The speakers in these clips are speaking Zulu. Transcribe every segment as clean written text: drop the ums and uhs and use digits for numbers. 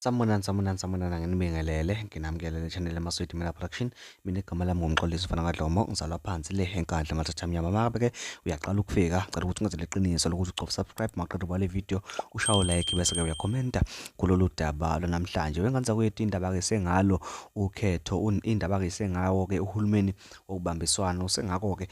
Sanibonani, sanibonani, sanibonani, nginibingelele, nginamukele le channel yaMaswidi Media Production. Mina igama lami nguMxolisi Mfana kaDlomo, ngizalwa phansi le eNkandla Mathatha Mnyama. Uma-ke uyaqala ukufika, ngicela ukuthi ungenzele iqiniso lokuthi ucofe subscribe maqeda ubale video, ushaye like bese-ke uyakhomenta kulolu daba lwanamhlanje. Wengane zakwethu, indaba-ke sengalo ukhetho, indaba-ke sengawo-ke uhulumeni wokubambiswano, sengako-ke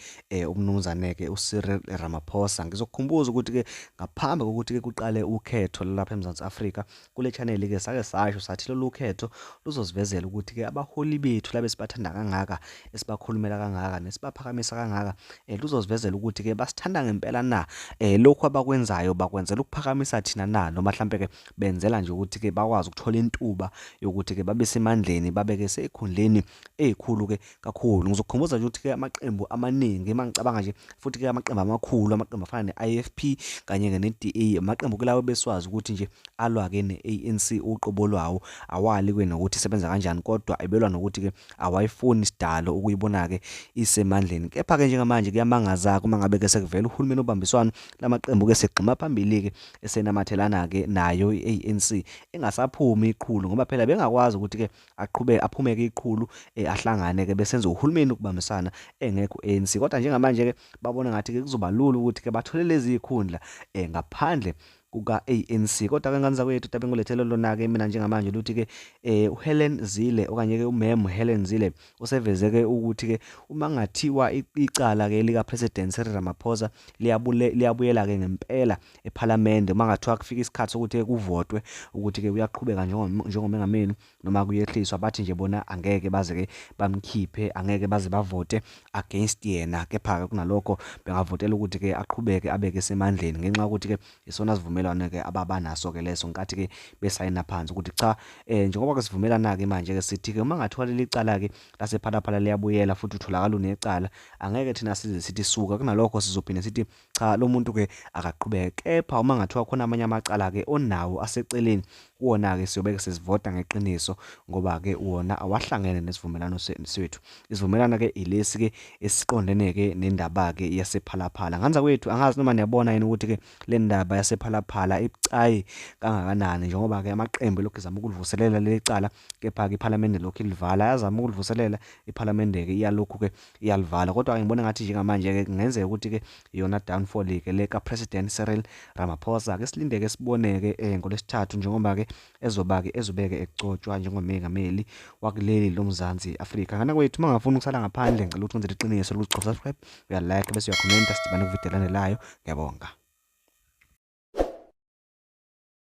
umnumzane-ke uCyril Ramaphosa. Ngizokukhumbuza ukuthi-ke ngaphambi kokuthi-ke kuqale ukhetho lapha eMzansi Afrika, kule channel-ke sake sasho sathi lolu khetho luzosivezela ukuthi-ke abaholi bethu laba esibathanda kangaka, esibakhulumela kangaka, nesibaphakamisa kangaka, luzosivezela ukuthi-ke basithanda ngempela na, lokhu abakwenzayo bakwenzela ukuphakamisa thina na, noma mhlampe-ke benzela nje ukuthi-ke bakwazi ukuthola intuba yokuthi-ke babe semandleni, babeke sey'khundleni ey'khulu-ke kakhulu. Ngizokukhumbuza nje ukuthi-ke amaqembu amaningi, uma ngicabanga nje futhi-ke amaqembu amakhulu, amaqembu afana ne-IFP kanye-ke ne-DA, amaqembu kulawo beswazi ukuthi nje alwa-ke ne-ANC uqobo lwawo, awali-ke nokuthi isebenza kanjani, kodwa ebelwa nokuthi-ke awayifuni isidalo ukuyibona-ke isemandleni. Kepha-ke njengamanje kuyamangaza-ke uma ngabe-ke sekuvela uhulumeni obambiswano, lamaqembu-ke segxuma phambili-ke esenamathelana-ke nayo i-ANC engasaphumi iqhulu, ngoba phela bengakwazi ukuthi-ke aqhubeke aphumeke iqhulu, ahlangane-ke besenza uhulumeni ukubambisana engekho ANC. Kodwa njengamanje-ke babona ngathi-ke kuzoba lula ukuthi-ke bathole lezi zikhundla ngaphandle kuka-ANC. Kodwa-ke ngane zakwethu, udaba engilethele lona-ke mina njengamanje luthi-ke uHelen Zille okanye-ke uMem Helen Zille useveze-ke ukuthi-ke uma kungathiwa icala-ke lika-President Cyril Ramaphosa liyabuyela-ke ngempela ePhalamende, uma kungathiwa kufika isikhathi sokuthi-ke kuvotwe ukuthi-ke uyaqhubeka njengomengameli noma kuyehliswa, bathi nje bona angeke baze-ke bamkhiphe, angeke baze bavote against yena, kepha-ke kunalokho bengavotela ukuthi-ke aqhubeke abeke semandleni ngenxa yokuthi-ke isona sivumelwano-ke ababanaso-ke leso ngenkathi-ke besayina phansi ukuthi cha, njengoba-ke sivumelana-ke manje-ke sithi-ke uma ngathiwa leli cala-ke lasePhalaphala liyabuyela futhi utholakala unecala, angeke thina size sithi suka, kunalokho sizophinde sithi cha, lo muntu-ke akaqhubeke. Kepha uma ngathiwa khona amanye amacala-ke onawo aseceleni, kuwona-ke siyobeke sesivota ngeqiniso, ngoba-ke wona awahlangene nesivumelwano sethu. Isivumelwano-ke ilesi-ke esiqondene-ke nendaba-ke yasePhalaphala. Ngane zakwethu, angazi noma niyabona yini ukuthi-ke le ndaba yasePhalaphala ibucayi kangakanani, njengoba-ke amaqembu elokhu ezama ukulivuselela leli cala, kepha-ke iPhalamende lokhu ilivala, ayazama ukulivuselela, iPhalamende-ke iyalokhu-ke iyalivala. Kodwa-ke ngibona ngathi njengamanje-ke kungenzeka ukuthi-ke iyona downfall-ke le ka-President Cyril Ramaphosa. Ake silinde-ke sibone-ke ngoLwesithathu, njengoba-ke ezoba-ke ezobeke egcotshwa njengomengameli wakuleli loMzansi Afrika. Ngane kwethu, uma ungafuni ukusala ngaphandle, ngicela ukuthi wenzele iqiniso lokuthi subscribe, uya-like bese uyakhomenta. Sidibane kwividiyo elandelayo. Ngiyabonga.